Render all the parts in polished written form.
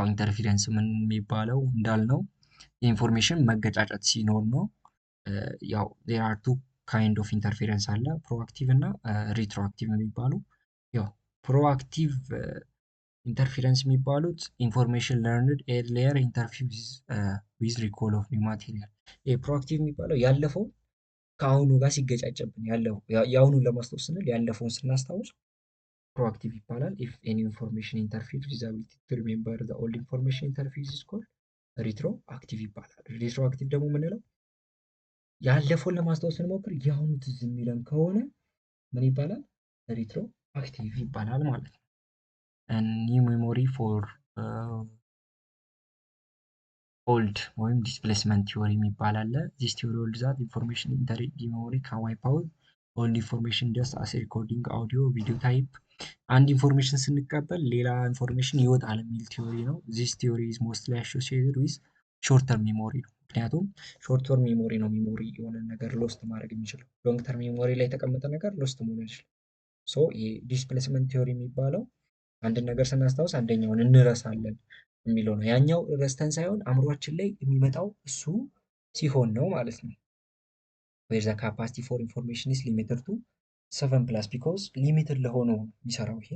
ያው interference ምን የሚባለው እንዳልነው የ information መገጫጨት ሲኖር ነው። ያው there are two kind of interference አለ፣ proactive እና retroactive የሚባሉ። ያው proactive interference የሚባሉት information learned earlier interfere with recall of new material። ይሄ proactive የሚባለው ያለፈው ከአሁኑ ጋር ሲገጫጨብን፣ ያለው የአሁኑን ለማስታወስ ስንል ያለፈውን ስናስታውስ proactive ይባላል። If a new information interfere with ability to remember the old information, interference is called retroactive ይባላል። Retroactive ደግሞ የምንለው ያለፈውን ለማስታወስ ስንሞክር የአሁኑ ትዝ የሚለን ከሆነ ምን ይባላል? Retroactive ይባላል ማለት ነው። New memory for old ወይም displacement theory የሚባል አለ። This theory hold that information entering memory can wipe out old information, just as recording audio video tape። አንድ information ስንቀበል ሌላ information ይወጣል የሚል theory ነው። This theory is mostly associated with short term memory ነው። ምክንያቱም short term memory ነው memory የሆነ ነገር lost ማድረግ የሚችለው። Long term memory ላይ የተቀመጠ ነገር lost መሆን አይችልም። So ይሄ displacement theory የሚባለው አንድን ነገር ስናስታውስ አንደኛውን እንረሳለን የሚለው ነው። ያኛው ረስተን ሳይሆን አእምሯችን ላይ የሚመጣው እሱ ሲሆን ነው ማለት ነው። Where the capacity for information is limited to seven plus because limited ለሆነው የሚሰራው ይሄ።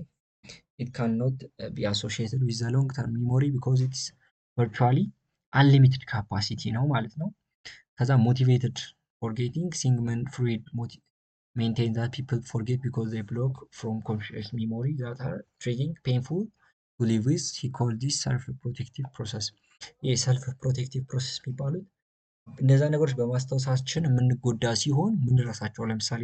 ኢት ካን ኖት ቢ አሶሺየትድ ዊዝ ዘ ሎንግ ተርም ሜሞሪ ቢኮዝ ኢትስ ቨርቹዋሊ አንሊሚትድ ካፓሲቲ ነው ማለት ነው። ከዛ motivated forgetting። Sigmund Freud maintain that people forget because they block from conscious memory that are triggering, painful to live with. He called this self protective process። ይህ self protective process የሚባሉት እነዛ ነገሮች በማስታወሳችን የምንጎዳ ሲሆን የምንረሳቸው፣ ለምሳሌ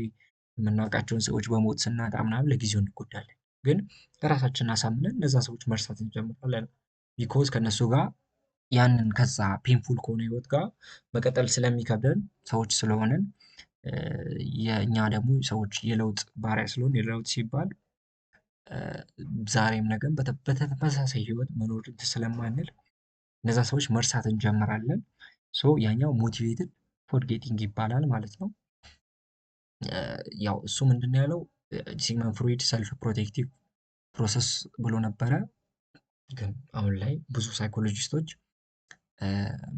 የምናውቃቸውን ሰዎች በሞት ስናጣ ምናምን ለጊዜው እንጎዳለን። ግን ራሳችንን አሳምነን እነዛ ሰዎች መርሳት እንጀምራለን። Because ከእነሱ ጋር ያንን ከዛ painful ከሆነ ህይወት ጋር መቀጠል ስለሚከብደን፣ ሰዎች ስለሆንን፣ የእኛ ደግሞ ሰዎች የለውጥ ባሪያ ስለሆን፣ የለውጥ ሲባል ዛሬም ነገም በተመሳሳይ ህይወት መኖር ስለማንል እነዛ ሰዎች መርሳት እንጀምራለን። So ያኛው motivated forgetting ይባላል ማለት ነው። ያው እሱ ምንድነው ያለው? Sigmund Freud self protective process ብሎ ነበረ። ግን አሁን ላይ ብዙ psychologist ኦች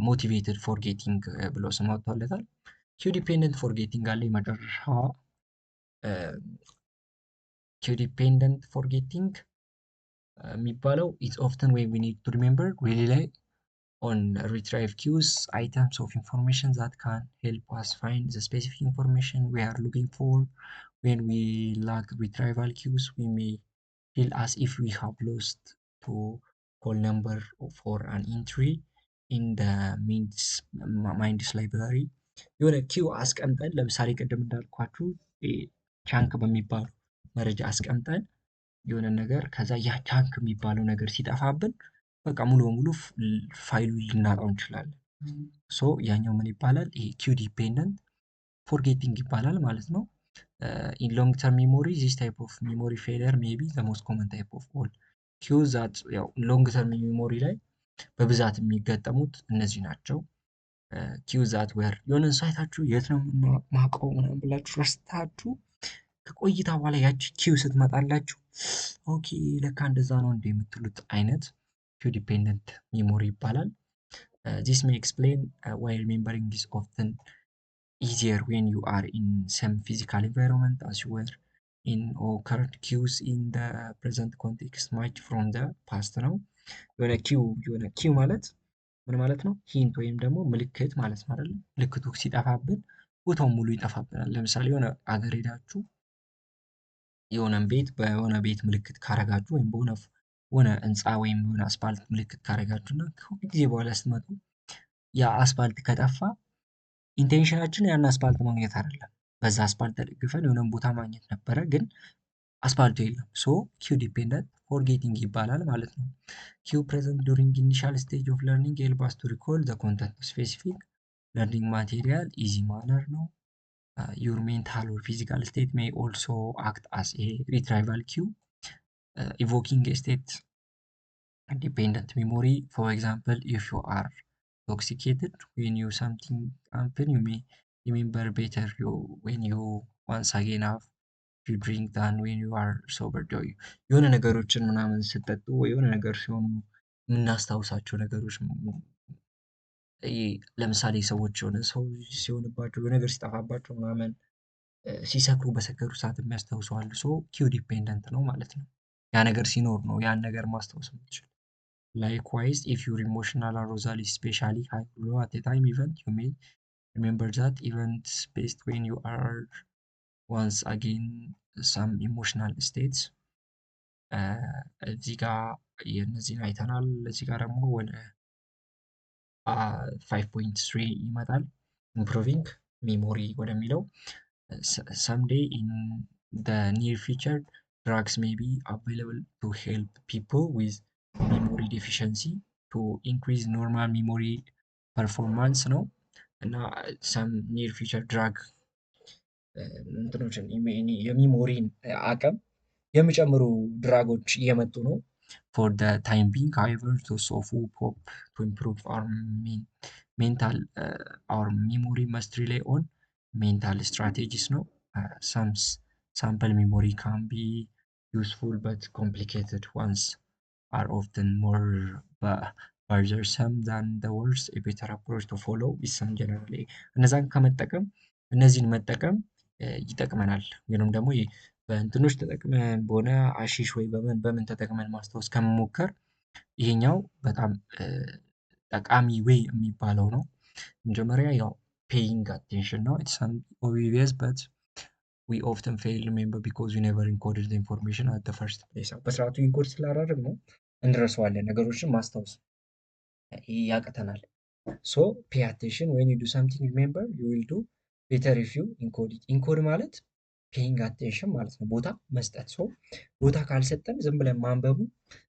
motivated forgetting ብሎ ስም አውጥተውለታል። Cue dependent forgetting አለ። የመጨረሻዋ cue dependent forgetting የሚባለው it's often when we need to remember, we rely on retrieve cues, items of information that can help us find the specific information we are looking for. When we lack retrieval cues, we may feel as if we have lost to call number for an entry in the mind's library። የሆነ cue አስቀምጠን፣ ለምሳሌ ቅድም እንዳልኳችሁ chunk በሚባሉ መረጃ አስቀምጠን የሆነ ነገር፣ ከዛ ያ chunk የሚባለው ነገር ሲጠፋብን በቃ ሙሉ በሙሉ ፋይሉን ልናጣው እንችላለን። So ያኛው ምን ይባላል? ይሄ cue dependent forgetting ይባላል ማለት ነው። In long term memory, this type of memory failure may be the most common type of all cue that ያው long term memory ላይ በብዛት የሚገጠሙት እነዚህ ናቸው። Cue that were የሆነን ሰው አይታችሁ የት ነው ማውቀው ምናምን ብላችሁ ረስታችሁ ከቆይታ በኋላ ያቺ cue ስትመጣላችሁ okay ለካ እንደዛ ነው እንደ የምትሉት አይነት cue dependent memory ይባላል። This may explain why remembering is often easier when you are in same physical environment as you were in occurred. Cues in the present context match from the past ነው። የሆነ cue ማለት ምን ማለት ነው? Hint ወይም ደግሞ ምልክት ማለት ነው አይደለ? ምልክቱ ሲጠፋብን ቦታውን ሙሉ ይጠፋብናል። ለምሳሌ የሆነ አገር ሄዳችሁ የሆነን ቤት በሆነ ቤት ምልክት ካረጋችሁ ወይም በሆነ ሆነ ህንፃ ወይም የሆነ አስፓልት ምልክት ካረጋችሁ እና ከሆነ ጊዜ በኋላ ስትመጡ ያ አስፓልት ከጠፋ intention ኣችን ያን አስፓልት ማግኘት አይደለም። በዛ አስፓልት ተደግፈን የሆነን ቦታ ማግኘት ነበረ፣ ግን አስፓልቱ የለም። So cue dependent forgetting ይባላል ማለት ነው። Cue present during initial stage of learning help us to recall the content specific learning material easy manner ነው። Your mental or physical state may also act as a retrieval cue, evoking state dependent memory. For example, if you are intoxicated when you something happen, you may remember better you when you once again have you drink than when you are sober። የሆነ ነገሮችን ምናምን ስትጠጡ የሆነ ነገር ሲሆኑ የምናስታውሳቸው ነገሮች፣ ለምሳሌ ሰዎች የሆነ ሰው ሲሆንባቸው፣ የሆነ ነገር ሲጠፋባቸው ምናምን፣ ሲሰክሩ፣ በሰከሩ ሰዓት የሚያስታውሱ አሉ። So cue dependent ነው ማለት ነው። ያ ነገር ሲኖር ነው ያን ነገር ማስታወስ የምትችል። Likewise, if your emotional arousal is especially high low at time event, you may remember that event best when you are once again some emotional states። እዚህ ጋር የእነዚህን አይተናል። እዚህ ጋር ደግሞ ወደ 5.3 ይመጣል፣ improving memory ወደሚለው። Someday in the near future, drugs may be available to help people with memory deficiency to increase normal memory performance ነው። እና some near future drug እንትኖችን የ memory ን አቅም የሚጨምሩ drug ኦች እየመጡ ነው። For the time being, however, those of who hope to improve our mental our memory must rely on mental strategies ነው። Some sample memory can be useful, but complicated ones are often more bothersome than the worst. A better approach to follow is some generally እነዛን ከመጠቀም እነዚህን መጠቀም ይጠቅመናል። ወይንም ደግሞ በእንትኖች ተጠቅመን፣ በሆነ አሺሽ ወይ በምን በምን ተጠቅመን ማስታወስ ከመሞከር ይሄኛው በጣም ጠቃሚ way የሚባለው ነው። መጀመሪያ ያው paying attention ነው። It's obvious, but we often fail remember because we never encoded the information at the first place። በስርዓቱ encode ስላላደረግነው እንረሳዋለን፣ ነገሮችን ማስታወስ ያቅተናል። So pay attention when you do something. Remember, you will do better if you encode it። Encode ማለት paying attention ማለት ነው፣ ቦታ መስጠት። So ቦታ ካልሰጠን ዝም ብለን ማንበቡ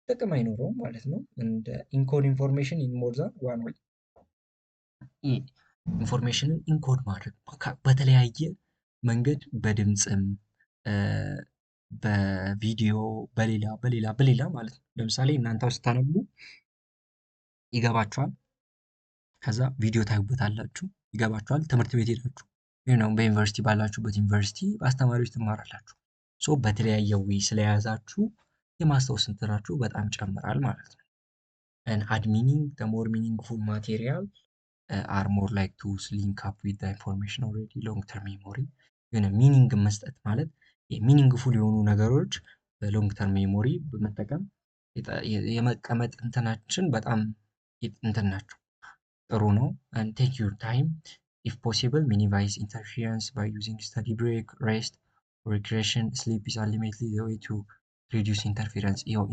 ጥቅም አይኖረውም ማለት ነው። እንደ encode information in more than one way፣ information ን encode ማድረግ በተለያየ መንገድ፣ በድምፅም፣ በቪዲዮ፣ በሌላ በሌላ በሌላ ማለት ነው። ለምሳሌ እናንተ ስታነቡ ይገባችኋል። ከዛ ቪዲዮ ታዩበታላችሁ፣ ይገባችኋል። ትምህርት ቤት ሄዳችሁ ወይም ደግሞ በዩኒቨርሲቲ ባላችሁበት ዩኒቨርሲቲ በአስተማሪዎች ትማራላችሁ። So በተለያየ way ስለያዛችሁ የማስታወስ እንትናችሁ በጣም ይጨምራል ማለት ነው። And add meaning. The more meaningful material are more like to link up with the information already long term memory። የሆነ meaning መስጠት ማለት meaningful የሆኑ ነገሮች በ long term memory በመጠቀም የመቀመጥ እንትናችን በጣም እንትን ናቸው፣ ጥሩ ነው። And take your time. If possible, minimize interference by using study break, rest, recreation. Sleep is ultimately the way to reduce interference። ይኸው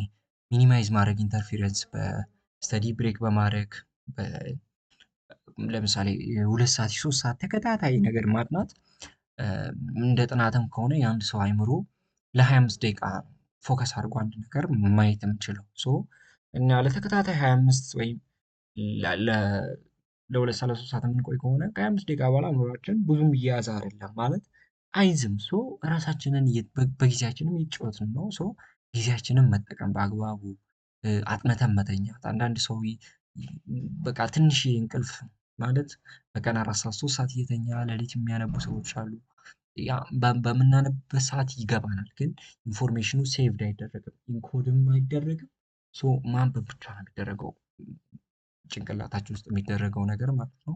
minimize ማድረግ interference በ study break በማድረግ። ለምሳሌ የ2 ሰዓት የ3 ሰዓት ተከታታይ ነገር ማጥናት፣ እንደ ጥናትም ከሆነ የአንድ ሰው አይምሮ ለ25 ደቂቃ focus አድርጎ አንድ ነገር ማየት የምችለው። So እና ለተከታታይ 25 ወይም ለ2 ሰዓት ለ3 ሰዓት የምንቆይ ከሆነ ከ25 ደቂቃ በኋላ አእምሮአችን ብዙም እየያዘ አይደለም ማለት አይዝም። So ራሳችንን በጊዜያችንም እየተጫወትን ነው። So ጊዜያችንን መጠቀም በአግባቡ፣ አጥንተን መተኛት። አንዳንድ ሰው በቃ ትንሽዬ እንቅልፍ ማለት በቀን 4 ሰዓት 3 ሰዓት እየተኛ ሌሊት የሚያነቡ ሰዎች አሉ። ያ በምናነብበት ሰዓት ይገባናል፣ ግን information ኑ saved አይደረግም፣ encode ም አይደረግም። So ማንበብ ብቻ ነው የሚደረገው፣ ጭንቅላታችን ውስጥ የሚደረገው ነገር ማለት ነው።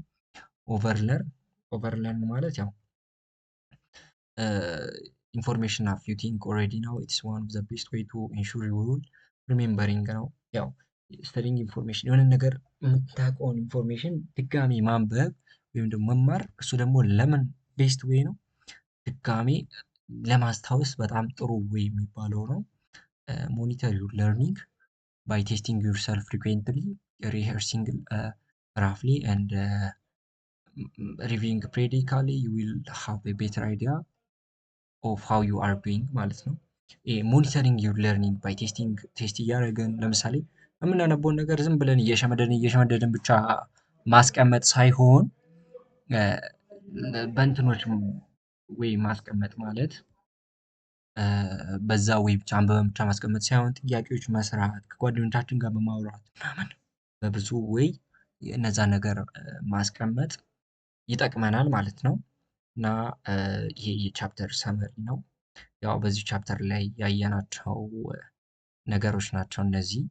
Overlearn። Overlearn ማለት ያው information of you think already know. It's one of the best way to ensure you will remembering ነው። ያው studying information፣ የሆነ ነገር የምታውቀውን information ድጋሚ ማንበብ ወይም ደግሞ መማር፣ እሱ ደግሞ ለምን best way ነው? ድጋሚ ለማስታወስ በጣም ጥሩ way የሚባለው ነው። Monitor your learning by testing yourself frequently, rehearsing roughly and reviewing periodically. You will have a better idea of how you are doing ማለት ነው። Monitoring your learning by testing፣ test እያደረግን፣ ለምሳሌ የምናነበውን ነገር ዝም ብለን እየሸመደድን እየሸመደድን ብቻ ማስቀመጥ ሳይሆን በእንትኖች ወይ ማስቀመጥ ማለት በዛ ወይ ብቻ አንብበን ብቻ ማስቀመጥ ሳይሆን ጥያቄዎች መስራት፣ ከጓደኞቻችን ጋር በማውራት ምናምን፣ በብዙ way እነዛን ነገር ማስቀመጥ ይጠቅመናል ማለት ነው። እና ይሄ የ chapter summary ነው። ያው በዚህ chapter ላይ ያየናቸው ነገሮች ናቸው እነዚህ።